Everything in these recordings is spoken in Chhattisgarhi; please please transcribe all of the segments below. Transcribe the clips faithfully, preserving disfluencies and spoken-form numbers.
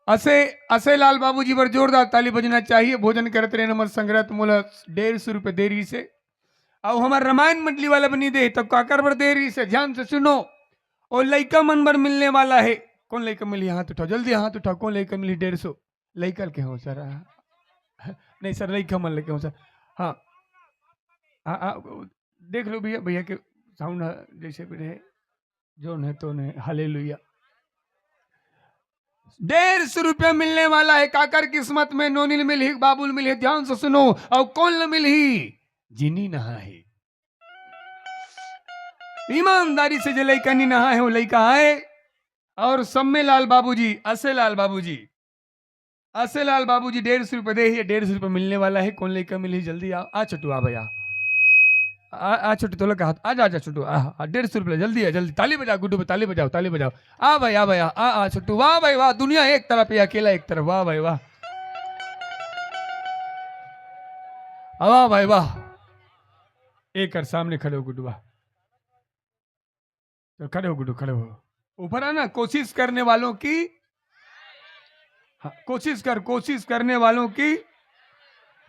असे, असे लाल बाबूजी बर जोरदार ताली बजना चाहिए। भोजन करत रहे हमर संगत, मोला डेढ़ सौ रुपये दे रहिस हे। अउ हमर रामायण मंडली वाला बनी दे, तब काकर बर दे रहिस हे? ध्यान से सुनो, ओ लइका मन बर मिलने वाला है। कौन लइका मिली? हाथ उठाओ, जल्दी हाथ उठाओ। कौन लइका मिली डेढ़ सौ? लइका ल के हो सर? नहीं सर, लइका मन ल के हो सर। हाँ, हाँ, हाँ, देख लो भैया, भैया के साउंड ह जैसे भी रहे, जो नहीं तो नहीं। हालेलुया। डेढ़ सौ रुपया मिलने वाला है। काकर किस्मत में? नोनी ल मिलही, बाबू ल मिलही। ध्यान से सुनो, अउ कौन ल मिलही? जिनी नहा है। ईमानदारी से जे लइका नी नहा है, वो लइका आए। और सम्मे लाल बाबूजी, असे लाल बाबूजी, असे लाल बाबूजी डेढ़ सौ रुपये दे ही, डेढ़ सौ रुपये मिलने वाला है। कौन लइका मिलही? जल्दी आ, आ छोटू, आ भाई, आ। आ, आ छोटू, तोला कहा, आ जा, आ जा छोटू, आ, आ, डेढ़ सौ रुपये, जल्दी आ, जल्दी। ताली बजा गुड्डू, ताली बजाओ, ताली बजाओ। आ भाई, आ भाई, आ, आ, आ छोटू, वाह भाई वाह, दुनिया एक तरफ, ये अकेला एक तरफ, वाह भाई वाह। आ, वाह भाई वाह। एक कर सामने खड़े हो गुड्डू, वाह। तो खड़े हो गुड्डू, खड़े हो। ऊपर आना, कोशिश करने वालों की, हाँ, कोशिश कर, कोशिश करने वालों की।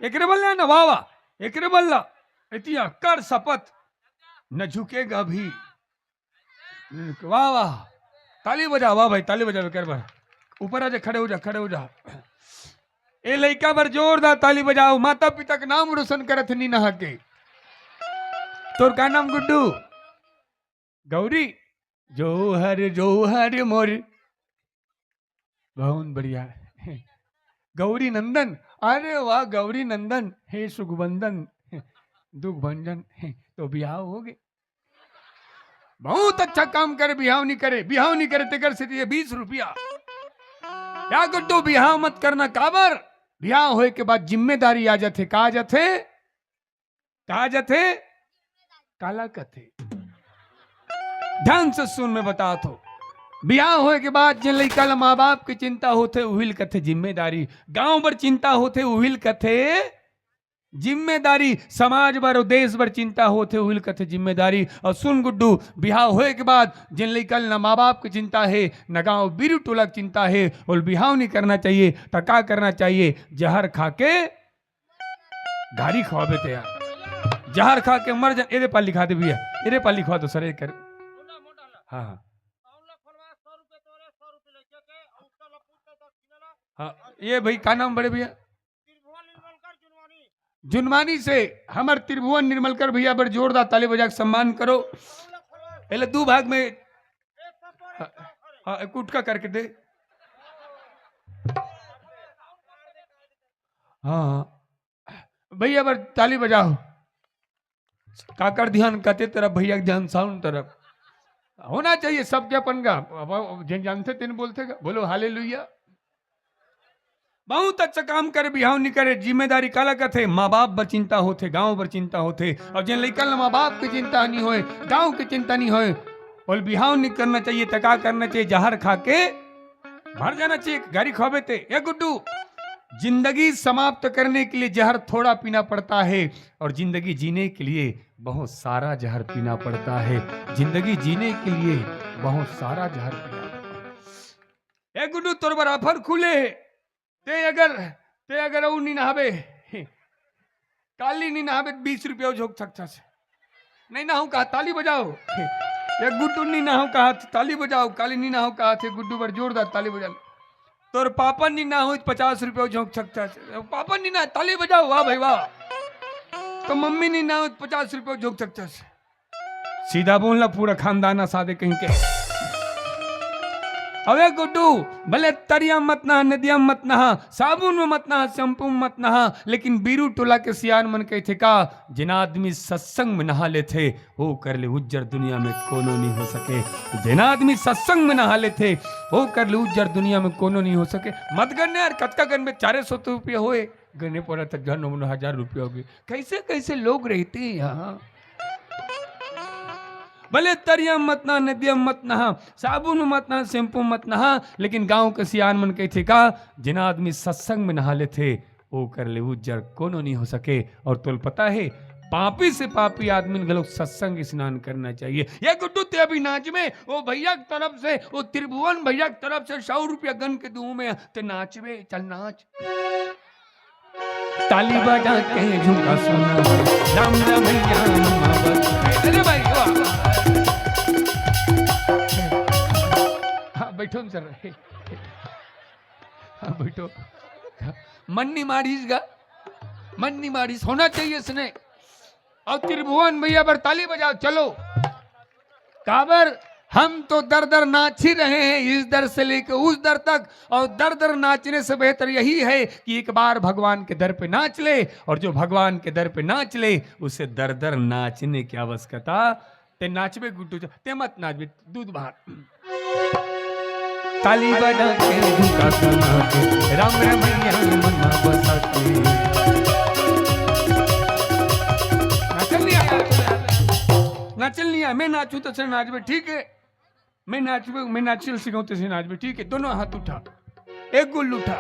एकरे बल्ला ना, वाह वाह, एकरे बल्ला। इतिया कर शपथ, न झुकेगा भी। वाह वाह, ताली बजा, वाह भाई, ताली बजा कर बार। ऊपर आ जा, खड़े हो जा, खड़े हो जा। ए लइका बर जोरदार ताली बजाओ, माता पिता के नाम रोशन करत हे नी नहा के। तोर का नाम गुड्डू? गौरी। जोहर जोहर मोर। बहुत बढ़िया। गौरी नंदन। अरे वाह, गौरी नंदन, हे सुगबंदन, दुख भंजन, तो बिहाव हो गे। बहुत अच्छा काम करे, बिहाव नहीं करे, बिहाव नहीं करे, तेकर से दिए बीस रुपया। या गुड्डू, बिहाव मत करना, काबर? बिहाव होए के बाद जिम्मेदारी आ जाथे। का आ जाथे? का आ जाथे? काला कथे? ध्यान से सुन, मैं बतात हों। बिहाव होए के बाद जेन लइका ल माँ बाप के चिंता होथे, उहिल कथे जिम्मेदारी। गांव बर चिंता होथे, उहिल कथे जिम्मेदारी। समाज बर अउ देश बर चिंता होथे, उहिल कथे जिम्मेदारी। अउ सुन गुड्डू, बिहाव होए के बाद जेन लइका ल न माँ बाप के चिंता हे, न गांव बीरू टोला के चिंता हे, ओल बिहाव नहीं करना चाहिए, त का करना चाहिए? जहर खा के गारी खवाबे ते यार। जहर खा के मर जा। एदे पाल लिखा दे भैया, एदे पाल लिखवा दो सर, एक कर। हाँ, हाँ। हाँ, ये भाई का नाम बड़े भैया? जुनवानी से हमर त्रिभुवन निर्मलकर भैया बर जोरदार ताली बजा के सम्मान करो। एले दू भाग में, हाँ, हाँ, एक उठका करके दे। हाँ, हाँ। भैया बर ताली बजाओ। काकर ध्यान कते तरफ, भैया के ध्यान साउंड तरफ। होना चाहिए सबके अपन का। अब, अब जेन जानथे तेन बोलथे का। बोलो हालेलुया। बहुत अच्छा काम करे, बिहाव नहीं करे, जिम्मेदारी काला कथे? माँ बाप बर चिंता होथे, गांव बर चिंता होथे। अउ जेन लइका ल माँ बाप के चिंता नहीं होए, गांव के चिंता नहीं होए, ओल बिहाव नहीं करना चाहिए। त का करना चाहिए? जहर खा के मर जाना चाहिए, गारी खवाबे ते। ए गुड्डू, जिंदगी समाप्त करने के लिए जहर थोड़ा पीना पड़ता है और जिंदगी जीने के लिए बहुत सारा जहर पीना पड़ता है। जिंदगी जीने के लिए बहुत सारा जहर पीना पड़ता है। ए गुड्डू, तोर बर offer खुले हे। ते अगर, ते अगर अउ नी नहाबे, काली नी नहाबे, बीस रुपया झोंक सकथस। नहीं नहाऊं कहा, ताली बजाओ। ए गुड्डू नी नहाऊं कहा, ताली बजाओ। काली नी नहाऊं कहा थे, गुड्डू बर जोरदार ताली बजा। तोर पापा नी नहाऊं, पचास रुपया झोंक सकथस। पापा नी नहा, ताली बजाओ, वाह भाई वाह। तो मम्मी नी नहाऊं, पचास रुपया झोंक सकथस। सीधा बोलना, पूरा खानदान असादे कहीं के। अबे गुड्डू, भले तरिया मत नहा, नदिया मत नहा, साबुन में मत नहा, शैम्पू में मत नहा, लेकिन बीरू टोला के सियान मन कहिथे का, जेन आदमी सत्संग में नहा लेथे, ओकर ले उज्जर दुनिया में कोनो नहीं हो सके। जेन आदमी सत्संग में नहा लेथे, ओकर ले उज्जर दुनिया में कोनो नहीं हो सके। मत गन यार, कतका गन में चारे सौ रुपया होए, गने पड़ा त जन मन हजार रुपया हो गए। कैसे कैसे लोग रहते हैं यहाँ। भले तरिया मत नहा, नदिया मत नहा, साबुन मत नहा, शैम्पू मत नहा, लेकिन गांव के सियान मन कहिथे का, जेन आदमी सत्संग में नहा लेथे, ओकर ले उज्जर कोनो नहीं हो सके। और तोल पता है, पापी से पापी आदमी घलोक सत्संग स्नान करना चाहिए। ये गुड्डू, ते अभी नाचबे, वो भैया के तरफ से, वो त्रिभुवन भैया के तरफ से सौ रुपया गन के दूं मैं, ते नाचबे, चल नाच। ताली बजा के झुमका सुना, राम रमैया मनमा बस। अरे भाई, वाह। हाँ, बैठो ना सर। हाँ, बैठो। मन नहीं मारिस गा, मन नहीं मारिस, होना चाहिए इसने। और त्रिभुवन भैया बर ताली बजाओ, चलो। काबर हम तो दर दर नाच ही रहे हैं, इस दर से लेकर उस दर तक। और दर दर नाचने से बेहतर यही है कि एक बार भगवान के दर पे नाच ले, और जो भगवान के दर पे नाच ले, उसे दर दर नाचने की आवश्यकता। ते नाचबे गुड्डू, ते मत नाचबे, दूध बाहर। ताली बजा के झुमका सुना के, राम रमैया मनमा बसा के। नाचल नहीं आया, नाचल नहीं आया। मैं नाचूं तो से नाचबे, ठीक है? मैं नाचबे, मैं नाचल सिखाऊं तो से नाचबे, ठीक है? दोनों हाथ उठा, एक गुल उठा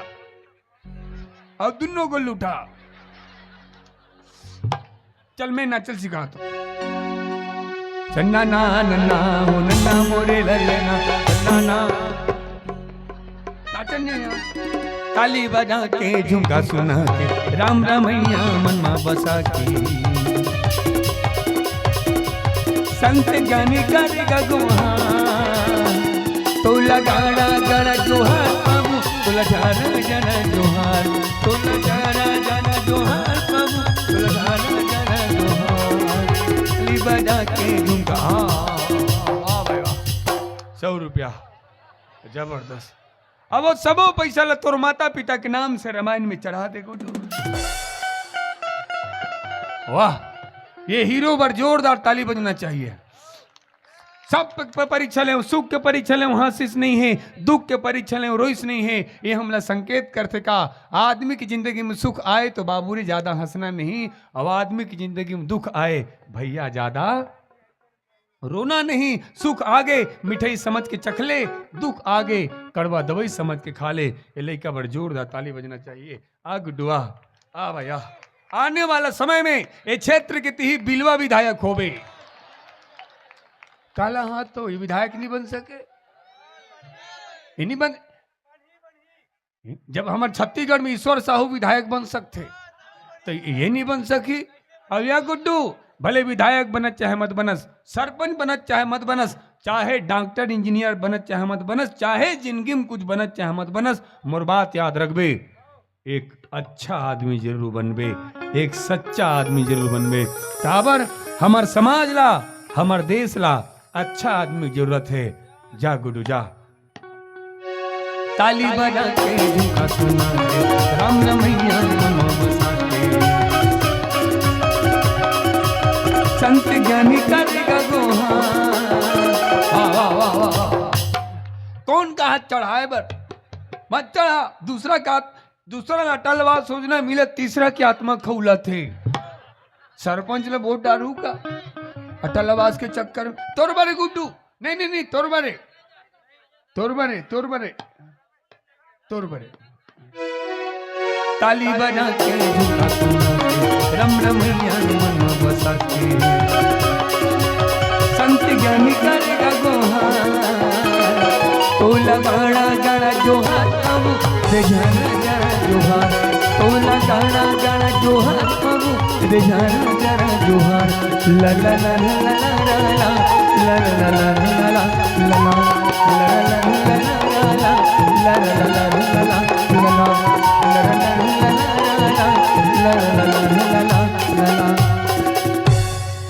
और दोनों गुल उठा। चल, मैं नाचल सिखात हूं। चन्ना ना नन्ना हो नन्ना मोरे ललना, चन्ना ना। नाचल नहीं आया। ताली बजा के झुमका सुना के, राम रमैया मनमा बसा के। संत ज्ञानी करेगा गुहार, तोला गाड़ा गाड़ा जोहार प्रभु, तोला जाना जाना जोहार, तोला जाना जाना जोहार प्रभु, तोला जाना जाना जोहार। ताली बजा के झुमका, वाह, वाह भाई वाह। सौ रुपया, जबरदस्त। अब वो सबो पैसा ला तोर माता पिता के नाम से रामायण में चढ़ा दे गुड्डू। वाह, ये हीरो बर जोरदार ताली बजना चाहिए। सब प-, प-, परीक्षा ले, सुख के परीक्षा ले, आशीष नहीं है, दुख के परीक्षा ले, रोइस नहीं है। ये हमला संकेत करथे का, आदमी की जिंदगी में सुख आए तो बाबू रे ज्यादा हंसना नहीं, अब आदमी की जिंदगी में दुख आए भैया ज्यादा रोना नहीं। सुख आगे मिठाई समझ के चख ले, दुख आगे कड़वा दवाई समझ के खा ले। ये लइका बर जोरदार ताली बजना चाहिए। आ गुड्डुआ, आ भैया, आने वाला समय में ये क्षेत्र के तिही बिलवा विधायक होबे। काला हाथ तो ये विधायक नहीं बन सके, ये नहीं बन। जब हमर छत्तीसगढ़ में ईश्वर साहू विधायक बन सकथे, तो ये नहीं बन सकी। अब या गुड्डू, भले विधायक बनत चाहे मत बनस, सरपंच बनत चाहे मत बनस, चाहे डॉक्टर इंजीनियर बनत चाहे मत बनस, चाहे जिंदगी में कुछ बनत चाहे मत बनस, मोर बात याद रखबे, एक अच्छा आदमी जरूर बनबे, एक सच्चा आदमी जरूर बनबे। काबर हमर समाज ला, हमर देश ला अच्छा आदमी जरूरत है। जा गुड्डू जा। ताली बजा के झुमका सुना के, राम रमैया मनमा बसा के। संत ज्ञानी करेगा गुहार। वाह, वाह, वाह, वाह, वाह। कौन का हाथ चढ़ाए बर? मत चढ़ा। दूसरा का, दूसरा ला अटलवास योजना मिले, तीसरा की आत्मा खौलथे। सरपंच ला वोट डारू का अटलवास के चक्कर में? तोर बरे गुड्डू, नहीं, नहीं, नहीं, तोर बरे, तोर बरे, तोर बरे, तोर बरे। ताली बजा के झुमका सुना के, रम रमैया मन बसा के। संत ज्ञानी करेगा गोहार, तोला गाड़ा गाड़ा जोहार बाबू, दे जरा जरा जोहार, तोला गाड़ा गाड़ा जोहार बाबू, दे जरा जरा जोहार। ला ला ला ला ला ला ला।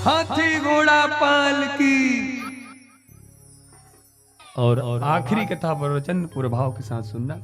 हाथी घोड़ा पालकी। और आखिरी कथा प्रवचन पूरे भाव के साथ सुनना।